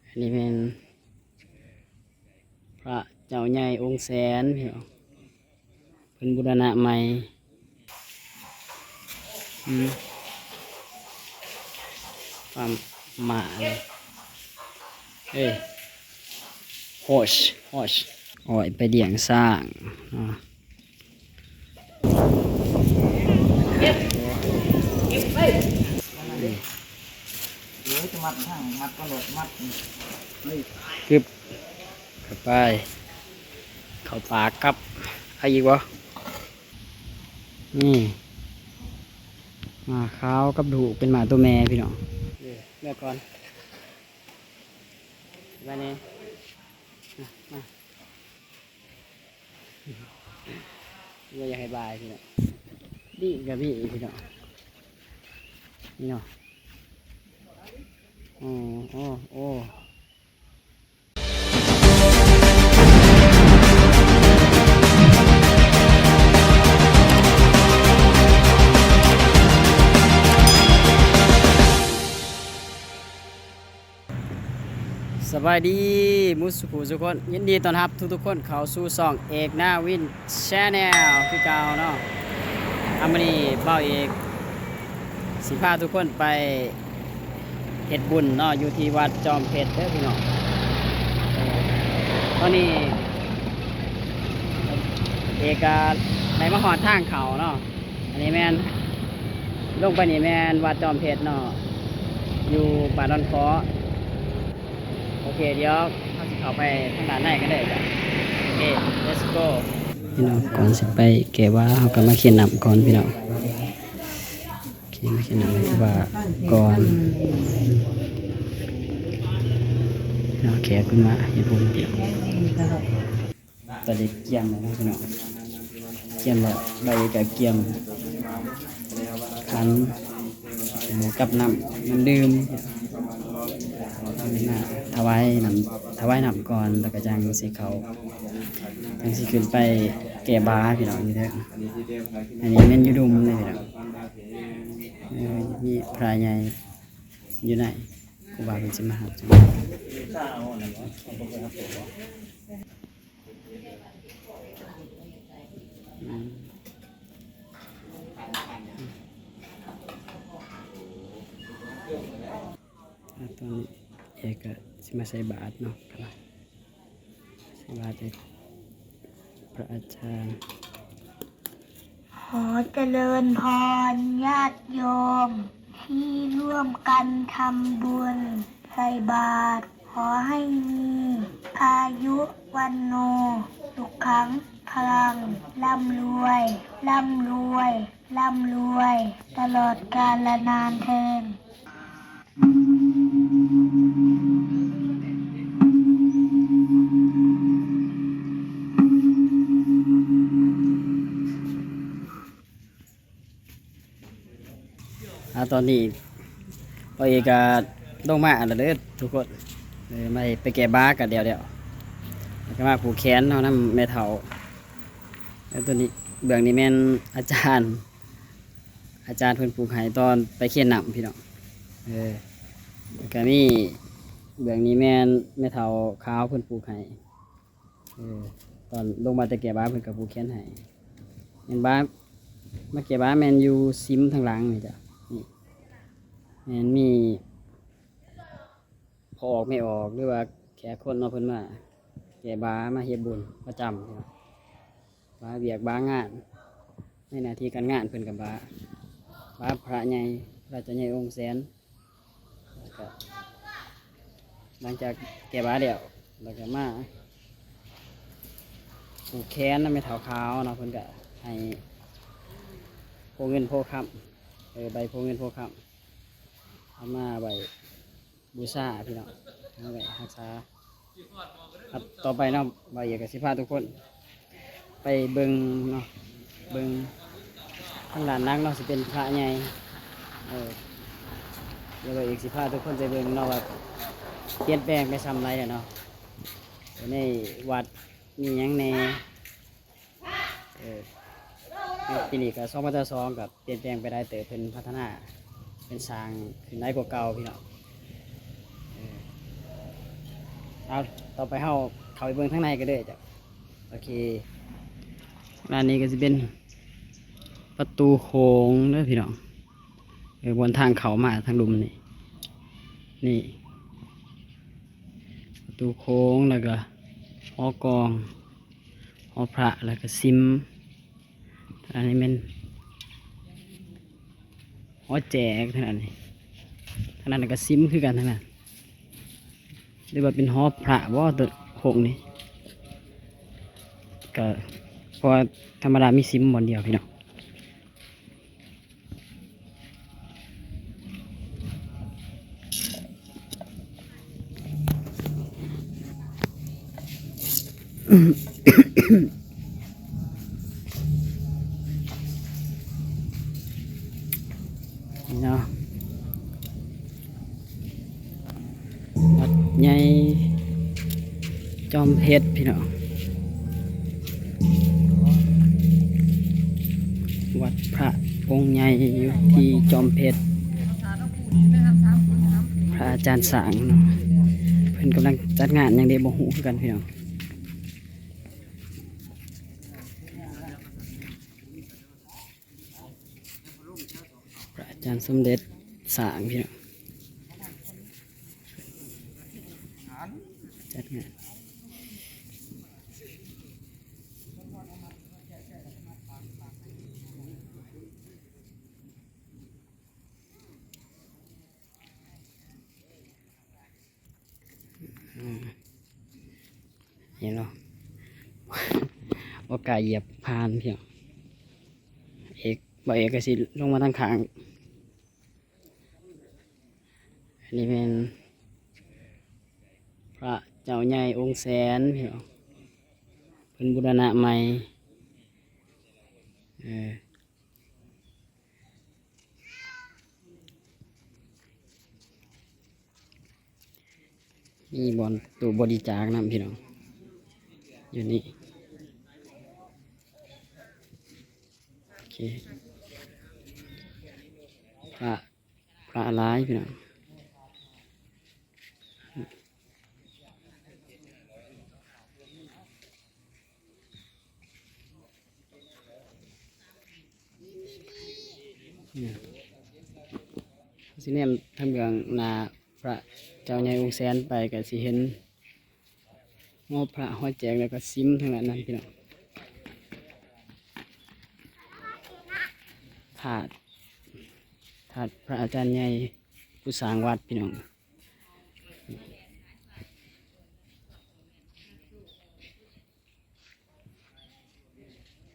ອັນນີ້ແມ່ນພະເຈົ້າໃຫຍ່ອົງແສນ ເພິ່ນບູລະນະໃໝ່. ອືມ ຄວາມໝ້າເລີຍ ເອີ ໂຮຊ ໂຮຊ ອ້ອຍໄປລ້ຽງຊ້າງເນາະ. ເອີ ຈະມັດທາງ ມັດກໍໂລດ ມັດ ກຶບ ເຂົ້າໄປ ເຂົ້າປາກກັບ ເອົາອີກບໍ່? ນີ້ ໝາຂາວກັບລູກ ເປັນໝາຕົວແມ່ພີ່ນ້ອງ. ເອີ ເມືອກ່ອນ ບາດນີ້ ມາ ມາ ບໍ່ຢາກໃຫ້ບາຍພີ່ນ້ອງ. ນີ້ກໍມີພີ່ນ້ອງ ນີ້ເນາະ. ໂອ້ ໂອ້ ໂອ້. ສະບາຍດີໝູ່ສູ່ຜູ້ສູ່ຄົນ, ຍິນດີຕ້ອນຮັບທຸກໆຄົນເຂົ້າສູ່ຊ່ອງເອກນາວິນແຊນແນວຄືເກົ່າເນາະ. ອາ ມື້ນີ້ບ່າວເອກຊິພາທຸກຄົນໄປ ເຮັດບຸນເນາະ ຢູ່ທີ່ວັດຈອມເພັດເດີພີ່ນ້ອງ. ຕອນນີ້ເອກກະໄດ້ມາຮອດທາງເຂົ້າເນາະ, ອັນນີ້ແມ່ນ ລົງໄປນີ້ແມ່ນວັດຈອມເພັດເນາະ ຢູ່ບ້ານດອນຄໍ. ໂອເຄ ດຽວເຮົາຊິເຂົ້າໄປທາງດ້ານໃນກັນເດີ. ໂອເຄ ເລັດໂກ. ພີ່ນ້ອງ ກ່ອນຊິໄປແກ່ວາ ເຮົາກໍມາເຄນນ້ຳກ່ອນພີ່ນ້ອງ. ໂອເຄ ມາເຄນນ້ຳໃຫ້ວ່າກ່ອນເນາະ. ແຂກເພິ່ນມາເຮັດບຸນ. ຕອນນີ້ກຽມແລ້ວເນາະພີ່ນ້ອງ, ກຽມແລ້ວ ບາດນີ້ກໍກຽມຂັນ ເອີ ກັບນ້ຳ ນ້ຳດື່ມ ມາຖວາຍນ້ຳ ຖວາຍນ້ຳກ່ອນ ແລ້ວກໍຈັ່ງຊິເຂົ້າ ຈັ່ງຊິຂຶ້ນໄປແກ່ບາພີ່ນ້ອງຢູ່ເທິງ. ອັນນີ້ແມ່ນຢູ່ດຸ່ມເດ້ພີ່ນ້ອງ. ເອີ ມີພະໃຫຍ່ຢູ່ໃນ ຄູບາເພິ່ນຊິມາຮັບ. ອືມ ອາ ຕອນນີ້ເອກກະຊິມາໃສ່ບາດເນາະ. ສະຫວັດດີພະອາຈານ. ຂໍຈະເລີນພອນຍາດໂຍມທີ່ຮ່ວມກັນທຳບຸນໃສ່ບາດ, ຂໍໃຫ້ມີອາຍຸ ວັນໂນ ສຸຂັງ ພະລັງ, ລ່ຳລວຍ ລ່ຳລວຍ ລ່ຳລວຍ ຕະຫຼອດການລະນານເທີ້ນ. ອາ ຕອນນີ້ພໍ່ເອກກະລົງມາແລ້ວເດີທຸກຄົນ, ເອີ ມາ ໄປແກ່ບາກະແລ້ວໆ ແລ້ວກະມາຜູກແຂນເນາະ ນຳແມ່ເຖົ້າ. ແລ້ວໂຕນີ້ ເບື້ອງນີ້ແມ່ນອາຈານ ອາຈານເພິ່ນຜູກໃຫ້ຕອນໄປເຄນນ້ຳພີ່ນ້ອງ. ເອີ ແລ້ວກະມີເບື້ອງນີ້ແມ່ນແມ່ເຖົ້າຂາວເພິ່ນຜູກໃຫ້. ເອີ ຕອນລົງມາແຕ່ແກ່ບາເພິ່ນກໍຜູກແຂນໃຫ້. ແມ່ນບາ ມາແກ່ບາແມ່ນຢູ່ສິມທາງຫຼັງນີ້ຈ້ະ. ນີ້ ແມ່ນມີ ພໍ່ອອກແມ່ອອກ ຫຼືວ່າແຂກຄົນເນາະ ເພິ່ນມາແກ່ບາ ມາເຮັດບຸນປະຈຳ ບາວຽກບາງານ ໃນໜ້າທີ່ການງານເພິ່ນກໍບາ ບາພະໃຫຍ່ ພະເຈົ້າໃຫຍ່ອົງແສນ. ແລ້ວກໍຫຼັງຈາກແກ່ບາແລ້ວ ແລ້ວກໍມາຜູກແຂນນຳແມ່ເຖົ້າຂາວເນາະ, ເພິ່ນກໍໃຫ້ໂພເງິນໂພຄຳ ເອີ ໃບໂພເງິນໂພຄຳ ເອົາມາໄວ້ ບູຊາພີ່ນ້ອງ ເອົາໄວ້ຮັກສາ. ຄັບ ຕໍ່ໄປເນາະ ບ່າວເອກກໍຊິພາທຸກຄົນໄປເບິ່ງເນາະ, ເບິ່ງທາງດ້ານຫຼັງເນາະ ຊິເປັນພະໃຫຍ່. ເອີ ດຽວບ່າວເອກຊິພາທຸກຄົນໄປເບິ່ງເນາະ ວ່າປ່ຽນແປງໄປສ່ຳໃດແລ້ວເນາະ, ໃນວັດມີຫຍັງແດ່. ເອີ ປີນີ້ກໍສອງພັນຊາວສອງ ກໍປ່ຽນແປງໄປຫຼາຍເຕີບ, ເພິ່ນພັດທະນາ ເພິ່ນສ້າງຂຶ້ນຫຼາຍກວ່າເກົ່າພີ່ນ້ອງ. ເອີ ເອົາ ຕໍ່ໄປເຮົາເຂົ້າໄປເບິ່ງທາງໃນກັນເດີເຈົ້າ. ໂອເຄ ດ້ານນີ້ກໍຊິເປັນປະຕູໂຂງເດີພີ່ນ້ອງ. ເອີ ບ່ອນທາງເຂົ້າມາທາງລຸ່ມນີ້ ນີ້ປະຕູໂຂງ ແລ້ວກໍຫໍກອງ ຫໍພະ ແລ້ວກໍສິມ. ອັນນີ້ແມ່ນຫໍແຈກ ທາງນັ້ນນີ້ ທາງນັ້ນກໍສິມຄືກັນ ທາງນັ້ນ ຫຼືວ່າເປັນຫໍພະບໍ ໂຕໂຄງນີ້ ກໍເພາະວ່າທຳມະດາມີສິມບ່ອນດຽວພີ່ນ້ອງ. ນີ້ເນາະ ວັດໃຫຍ່ຈອມເພັດພີ່ນ້ອງ. ວັດພະອົງໃຫຍ່ຢູ່ທີ່ຈອມເພັດ ພະອາຈານສ້າງເນາະ. ເພິ່ນກຳລັງຈັດງານຫຍັງເດ ບໍ່ຮູ້ຄືກັນພີ່ນ້ອງ. ພະອາຈານສົມເດັດສ້າງພີ່ນ້ອງ ຈັດງານ. ອືມ ເຫັນບໍ່ ບໍ່ກ້າຢຽບຜ່ານພີ່ນ້ອງ. ເອກ ບ່າວເອກກໍຊິລົງມາທາງຂ້າງ. ອັນນີ້ແມ່ນພະເຈົ້າໃຫຍ່ອົງແສນພີ່ນ້ອງ ເພິ່ນບູລະນະໃໝ່ ເອີ. ມີບ່ອນຕູ້ບໍລິຈາກນຳພີ່ນ້ອງ ຢູ່ນີ້ ໂອເຄ ພະ ພະຫຼາຍພີ່ນ້ອງ. ຊິແນມທາງເບື້ອງໜ້າພະເຈົ້າໃຫຍ່ອົງແສນໄປ ກໍຊິເຫັນຫໍພະ ຫໍແຈກ ແລ້ວກໍສິມທາງດ້ານນັ້ນພີ່ນ້ອງ. ທາດ ທາດພະອາຈານໃຫຍ່ຜູ້ສ້າງວັດພີ່ນ້ອງ.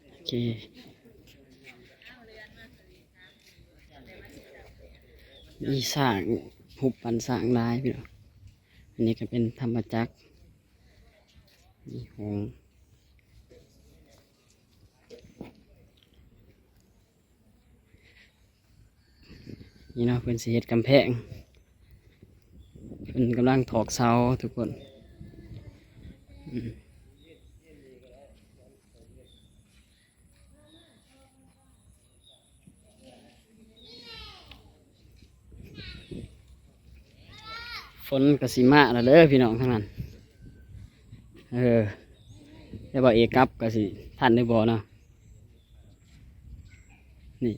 ໂອເຄ ມີຊ້າງ ຮູບປັ້ນຊ້າງຫຼາຍພີ່ນ້ອງ. ອັນນີ້ກໍເປັນທຳມະຈັກ ມີໂຮງ ນີ້ເນາະ ເພິ່ນຊິເຮັດກຳແພງ ເພິ່ນກຳລັງຖອກເສົາທຸກຄົນ. ອືມ ຝົນກໍຊິມາແລ້ວເດີພີ່ນ້ອງທາງນັ້ນ. ເອີ ແຕ່ວ່າເອກັບກໍຊິທັນຫຼືບໍ່ເນາະ. ນີ້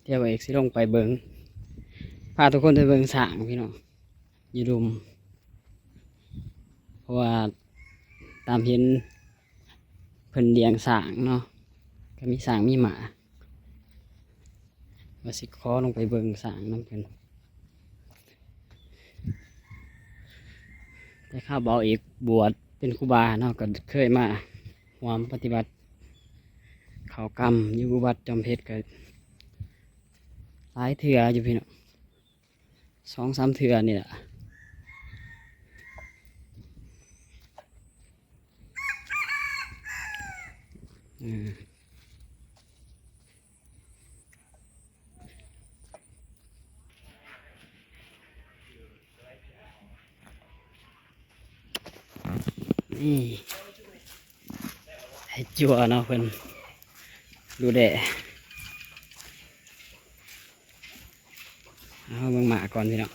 ດຽວເອກຊິລົງໄປເບິ່ງ ພາທຸກຄົນໄປເບິ່ງຊ້າງພີ່ນ້ອງ ຢູ່ລຸ່ມ ເພາະວ່າຕາມເຫັນເພິ່ນລ້ຽງຊ້າງເນາະ ກໍມີຊ້າງມີມ້າ. ວ່າຊິຂໍລົງໄປເບິ່ງຊ້າງນຳເພິ່ນ ແຕ່ຄາວບ່າວເອກບວດເປັນຄູບາເນາະ ກໍເຄີຍມາຮ່ວມປະຕິບັດເຂົ້າກຳຢູ່ວັດຈອມເພັດ ກໍຫຼາຍເທື່ອຢູ່ພີ່ນ້ອງ ສອງສາມເທື່ອນີ້ແຫຼະ. ອືມ ນີ້ ໃຫ້ຈົວເນາະ ເພິ່ນດູແລ. ເຮົາເບິ່ງໝາກ່ອນພີ່ນ້ອງ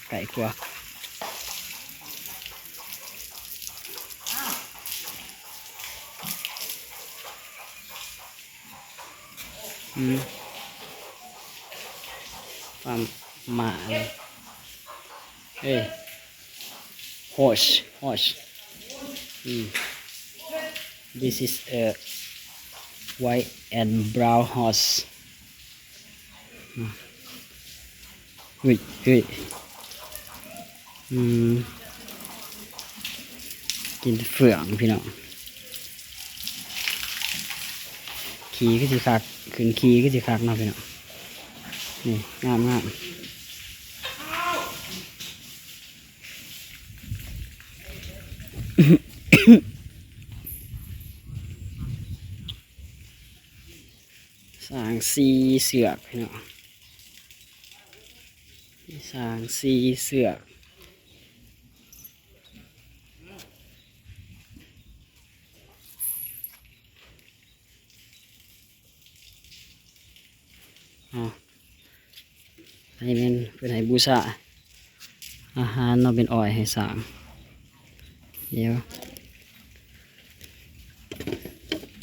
ໃກ້ກວ່າ ອືມ ຟາມໝາເລີຍ ເອີ Horse, horse. ອືມ This is a white and brown horse. ອືມ ເຮີ້ຍ ເຮີ້ຍ ອືມ ກິນເຟືອງພີ່ນ້ອງ ຂີ່ຄືຊິຄັກ ຂຶ້ນຂີ່ຄືຊິຄັກເນາະພີ່ນ້ອງ ນີ້ ງາມໆ. ຊ້າງສີ່ເຊືອກພີ່ນ້ອງ ຊ້າງສີ່ເຊືອກ. ອໍ ອັນນີ້ແມ່ນເພິ່ນໃຫ້ບູຊາອາຫານເນາະ ເປັນອ້ອຍໃຫ້ຊ້າງ ດຽວ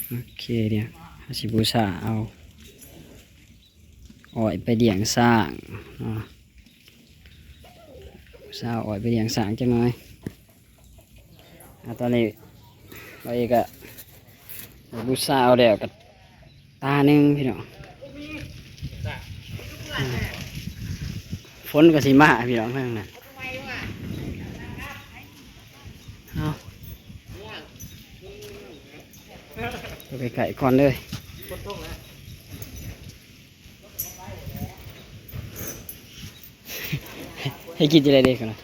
ໂອເຄ ດຽວເຮົາຊິບູຊາເອົາອ້ອຍໄປລ້ຽງຊ້າງເນາະ ບູຊາອ້ອຍໄປລ້ຽງຊ້າງຈັກໜ່ອຍ. ອາ ຕອນນີ້ເຮົາເອງກະບູຊາເອົາແລ້ວກະຕາໜຶ່ງພີ່ນ້ອງ ອືມ ຝົນກະຊິມາພີ່ນ້ອງ ທາງນັ້ນ ເອົາ ໄປໃກ້ໆກ່ອນເລີຍ. ໃຫ້ກິນຈັ່ງໃດເດ ເຂົານະ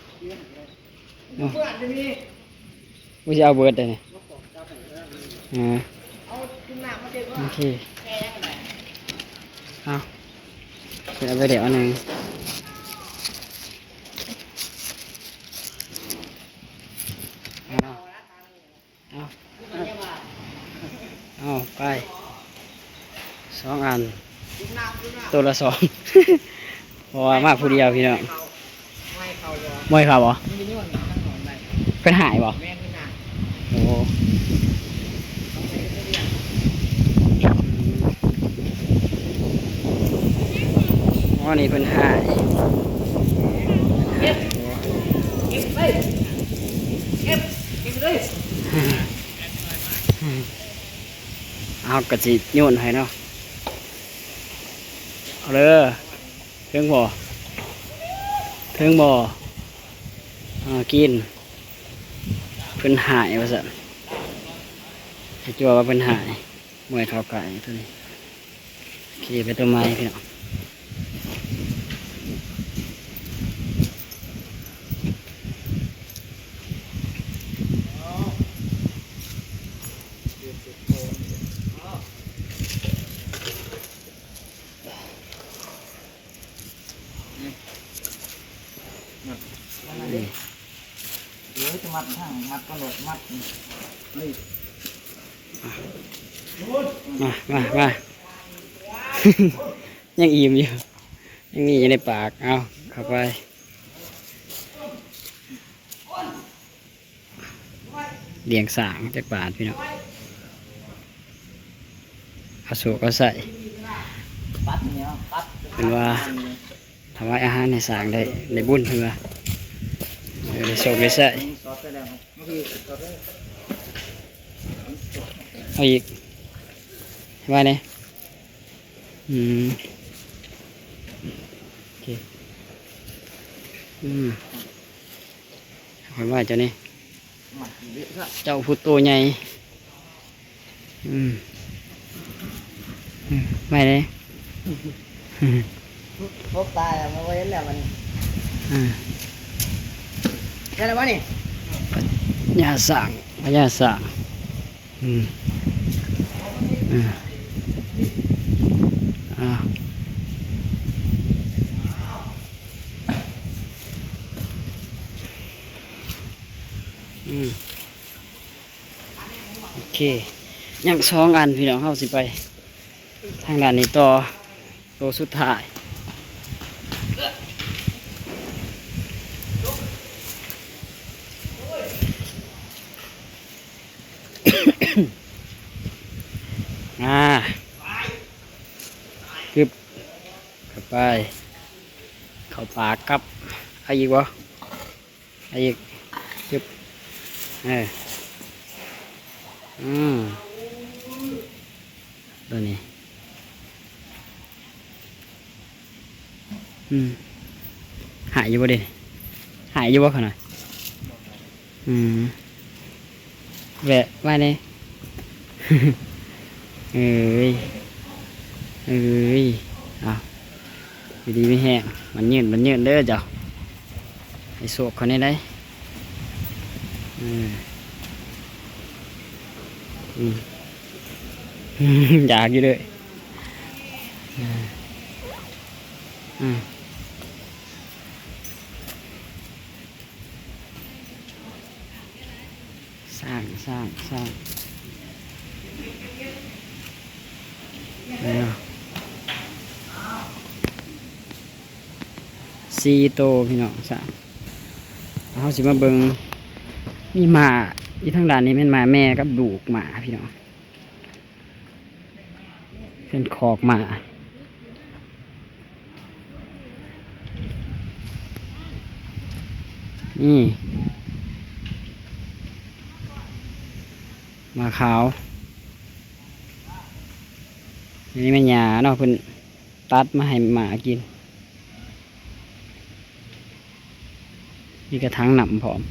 ເອົາ ບໍ່ຊິເອົາເບີດໄດ໋ນີ້ ເອີ ໂອເຄ ເອົາ ເອົາໄປແລ້ວອັນໜຶ່ງ ເອົາ ເອົາ ເອົາ ໄປ ສອງອັນ ໂຕລະສອງ ເພາະວ່າມາຜູ້ດຽວພີ່ນ້ອງ ບໍ່ໃຫ້ເຂົ້າບໍ່? ເພິ່ນຫ້າຍບໍ່? ໂອ້ ອໍ ນີ້ເພິ່ນຫ້າຍ ເຮົາກະຊິໂຍນໃຫ້ເນາະ ເອົາເດີ ເຖິງບໍ່? ເຖິງບໍ່? ເອົາ ກິນ ເພິ່ນຫ້າຍວ່າຊັ້ນ ໃຫ້ຈົວວ່າເພິ່ນຫ້າຍ ບໍ່ໃຫ້ເຂົ້າໃກ້ໂຕນີ້. ໂອເຄ ໄປໂຕໃໝ່ພີ່ນ້ອງ. ມັດ ເອີ ຈະມັດທາງ ມັດກໍໂລດ ມັດ ເອີ ມາ ມາ ມາ ຍັງອີ່ມຢູ່ ຍັງມີຢູ່ໃນປາກ ເອົາ ເຂົ້າໄປ. ລ້ຽງຊ້າງຈັກບາດພີ່ນ້ອງ ເອົາໂຊກເອົາໄຊ ປັດເນາະ ປັດ ເພິ່ນວ່າຖວາຍອາຫານໃຫ້ຊ້າງໄດ້ ໄດ້ບຸນເພິ່ນວ່າ ເອີ ໄດ້ໂຊກໄດ້ໄຊ ເອົາອີກ ວ່າແດ່ ອືມ ໂອເຄ ອືມ. ຂ້ອຍວ່າເຈົ້ານີ້ ເຈົ້າຜູ້ໂຕໃຫຍ່ ອືມ ອືມ ໄວ້ເດ້ ໂອ້ ຕາຍແລ້ວ ມາບໍ່ເຫັນແລ້ວບັດນີ້ ອືມ ໄດ້ແລ້ວບໍ່ນີ້ ພະຍາຊ້າງ ພະຍາຊ້າງ. ອືມ ອືມ ອາ ອືມ ໂອເຄ ຍັງສອງອັນພີ່ນ້ອງ ເຮົາຊິໄປທາງດ້ານນີ້ຕໍ່. ໂຕສຸດທ້າຍ ອ່າ ກຶບ ເຂົ້າໄປ ເຂົ້າປາກກັບ ເອົາອີກບໍ່? ເອົາອີກ ກຶບ ເອີ ອືມ ໂຕນີ້ ອືມ ຫາຍຢູ່ບໍ່ເດ? ຫາຍຢູ່ບໍ່ຂະນ້ອຍ? ອືມ ແວະມາແດ່ ເອີຍ ເອີຍ ເອົາ ຢູ່ດີມີແຮງ ໝັ້ນຍືນ ໝັ້ນຍືນເດີເຈົ້າ ໃຫ້ໂຊກເຂົາແດ່ໄດ໋ ເອີ ອືມ ຢາກຢູ່ເດີ ອືມ ອືມ. ສ້າງ ສ້າງ ສ້າງ ເອົາ ສີ່ໂຕພີ່ນ້ອງ ສ້າງ ເຮົາຊິມາເບິ່ງ ມີໝາ ຢູ່ທາງດ້ານນີ້ແມ່ນໝາແມ່ກັບລູກໝາພີ່ນ້ອງ. ເປັນຄອກໝາ ນີ້ ໝາຂາວ ນີ້ແມ່ນຫຍ້າເນາະ ເພິ່ນຕັດມາໃຫ້ໝາກິນ. ມີກະຖັງນ້ຳພ້ອມ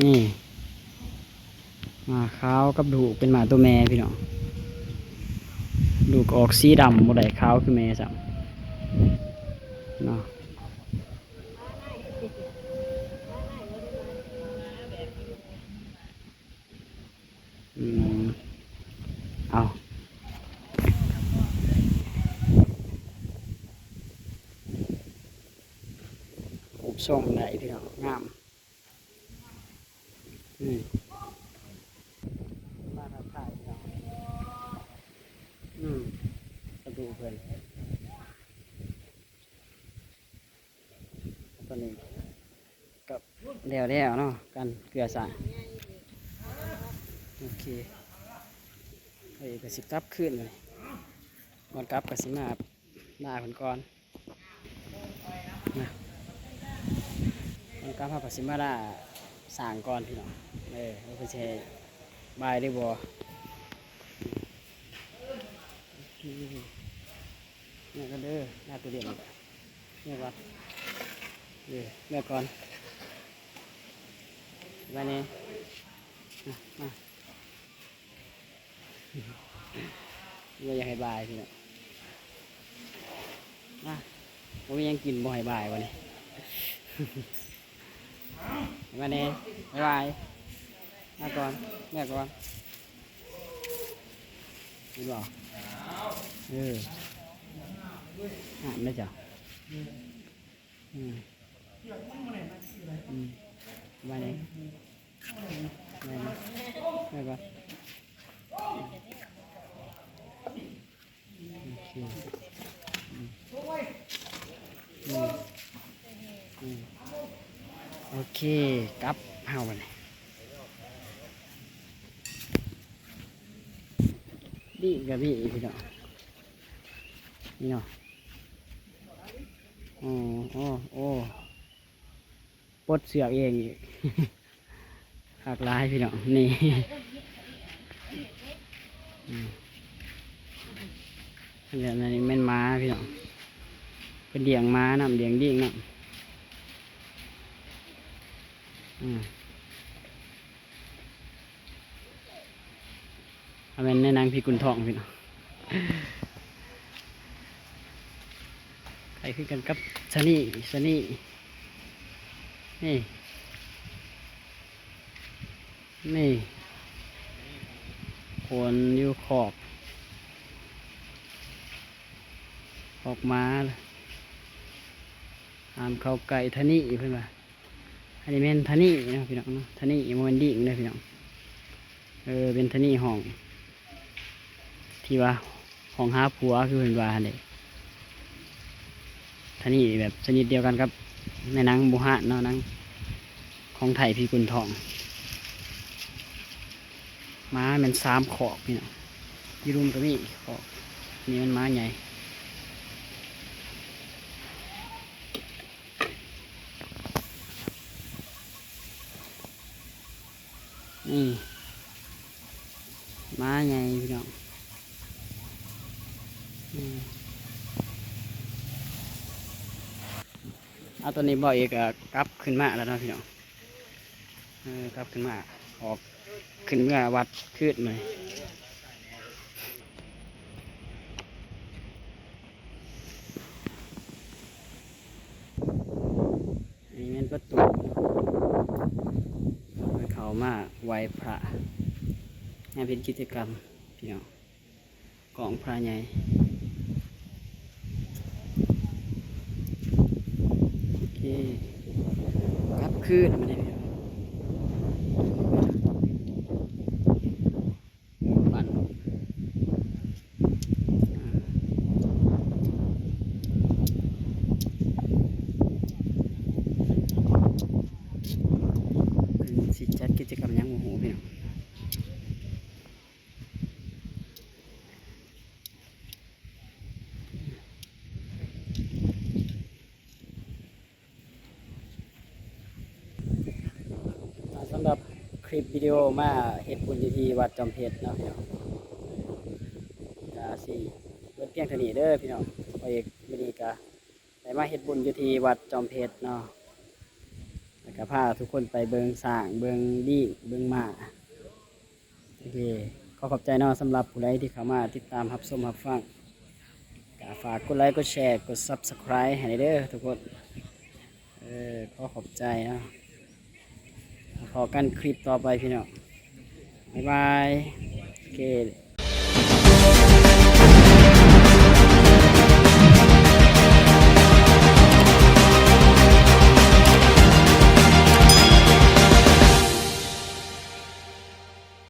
ນີ້ ໝາຂາວກັບລູກ ເປັນໝາໂຕແມ່ພີ່ນ້ອງ ລູກອອກສີດຳ ບໍ່ໄດ້ຂາວຄືແມ່ຊ້ຳເນາະ. ອືມ ເອົາ ຮູບຊົງໄດ້ພີ່ນ້ອງ ງາມ ອືມ ມາທັກທາຍພີ່ນ້ອງ ອືມ ກະດູເພິ່ນ ຕອນນີ້ ກໍແລ້ວແລ້ວເນາະ ການເກືອສ້າງ ໂອເຄ ຂ້ອຍກໍຊິກັບຄືນ ບາດນີ້ ກ່ອນກັບກໍຊິມາລາເພິ່ນກ່ອນນະ ກ່ອນກັບເຮົາກໍຊິມາລາສ້າງກ່ອນພີ່ນ້ອງ ເອີ ວ່າເພິ່ນຊິໃຫ້ບາຍຫຼືບໍ່ ໂອເຄ ເມື່ອກ່ອນເດີ ລາດຕະຫຼຽນນີ້ ເມື່ອກ່ອນ ເອີ ເມື່ອກ່ອນ ບາຍແດ່ ມາ ມາ ບໍ່ຢາກໃຫ້ບາຍພີ່ນ້ອງ ມາ ບໍ່ມີຫຍັງກິນ ບໍ່ໃຫ້ບາຍບາດນີ້. ມາແດ່ ບາຍບາຍ ມາກ່ອນ ເມື່ອກ່ອນ ເຫັນບໍ່ ເອີ ງາມເດ້ເຈົ້າ ອືມ ອືມ ມາແດ່ ມາແດ່ ເມື່ອກ່ອນ. ໂອເຄ ອືມ ອືມ ອືມ ໂອເຄ ກັບເຮົາບາດນີ້ ບີກະບີກ ພີ່ນ້ອງ ນີ້ເນາະ ໂອ້ ໂອ້ ໂອ້ ປົດເຊືອກເອງອີກ ຄັກຫຼາຍພີ່ນ້ອງ ນີ້ ອືມ ອັນນີ້ແມ່ນໝາພີ່ນ້ອງ ເພິ່ນລ້ຽງໝານຳ ລ້ຽງລີງນຳ ອືມ. ອັນແມ່ນໃນໜັງຜີກຸນທອງພີ່ນ້ອງ ຄ້າຍຄືກັນກັບຊະນີ ຊະນີ ນີ້ ນີ້ ຂົນຢູ່ຄອກ ອອກມາ ຫ້າມເຂົ້າໃກ້ ທະນີ ເພິ່ນວ່າ. ອັນນີ້ແມ່ນທະນີເນາະພີ່ນ້ອງເນາະ ທະນີ ບໍ່ແມ່ນລີງເດີພີ່ນ້ອງ ເອີ ເປັນທະນີຫ້ອງ ທີ່ວ່າຫ້ອງຫາຜົວ ຄືເພິ່ນວ່າຫັ້ນເດ ທະນີແບບຊະນິດດຽວກັນກັບໃນໜັງບູຮານເນາະ ໜັງຂອງໄທຜີກຸນທອງ ໝາແມ່ນສາມຄອກພີ່ນ້ອງ ຢູ່ລຸ່ມກໍມີອີກຄອກ ນີ້ມັນໝາໃຫຍ່ ນີ້ ໝາໃຫຍ່ພີ່ນ້ອງ ນີ້ ເອົາ ຕອນນີ້ບ່າວເອກກໍກັບຂຶ້ນມາແລ້ວເນາະພີ່ນ້ອງ ເອີ ກັບຂຶ້ນມາ ອອກ ຂຶ້ນເມືອວັດຄືນມື້ນີ້ ນີ້ແມ່ນປະຕູເນາະ ເຂົ້າມາໄຫວ້ພະ ຍາມເຮັດກິດຈະກຳພີ່ນ້ອງ ກອງພະໃຫຍ່ ໂອເຄ ກັບຄືນມາເດ້ ເພິ່ນຊິຈັດກິດຈະກຳຫຍັງບໍ່ຮູ້ພີ່ນ້ອງ. ສຳລັບຄລິບວິດີໂອມາເຮັດບຸນຢູ່ທີ່ວັດຈອມເພັດເນາະພີ່ນ້ອງ ກະຊິເບິດພຽງເທົ່ານີ້ເດີພີ່ນ້ອງ ພໍ່ເອກ ມື້ນີ້ກະໄດ້ມາເຮັດບຸນຢູ່ທີ່ວັດຈອມເພັດເນາະ ແລ້ວກະພາທຸກຄົນໄປເບິ່ງຊ້າງ ເບິ່ງລີງ ເບິ່ງມ້າ. ໂອເຄ ຂໍຂອບໃຈເນາະ ສຳລັບຜູ້ໃດທີ່ເຂົ້າມາຕິດຕາມຮັບຊົມຮັບຟັງ ກະຝາກກົດໄລ ກົດແຊ ກົດ Subscribe ໃຫ້ແດ່ເດີທຸກຄົນ ເອີ ຂໍຂອບໃຈເນາະ ພໍ້ກັນຄລິບຕໍ່ໄປພີ່ນ້ອງ ບາຍບາຍ ໂອເຄ.